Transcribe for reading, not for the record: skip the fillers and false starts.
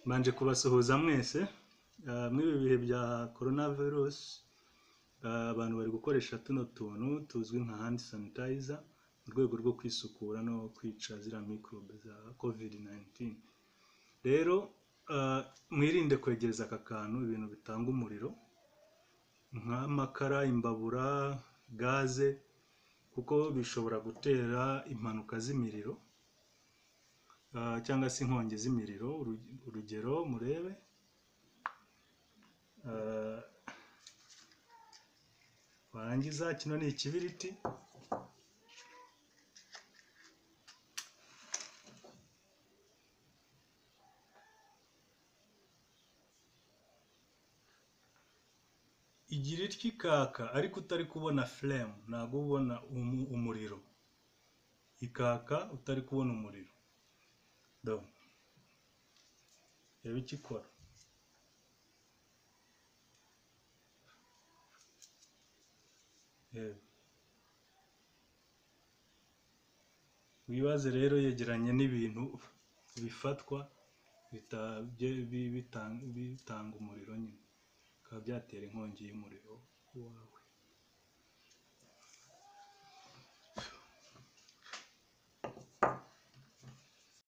Mbanje kubasuhuza mwese. Muri ibi bihe bya corona virus, abantu bari gukoresha tuno tuntu tuzwi nka hand sanitizer mu rwego rwo kwisukura no kwica ziriya microbe za covid 19. Rero mwirinde kwegereza aka kantu ibintu bitanga umuriro nk'amakara, imbabura, gaze, kuko bishobora gutera impanuka z'imiriro cyangwa se inkongi z'imiriro. Urugero murebe, warangiza kino ni ikibiriti. Igira ityo ikaka ariko utari kubona flame, ntabwo ubona umuriro, ikaka utari kubona umuriro. Reba icyo ikora. Wibaze rero yegeranye n'ibintu bifatwa bitanga umuriro nyine, bikaba byatera inkongi y'umuriro.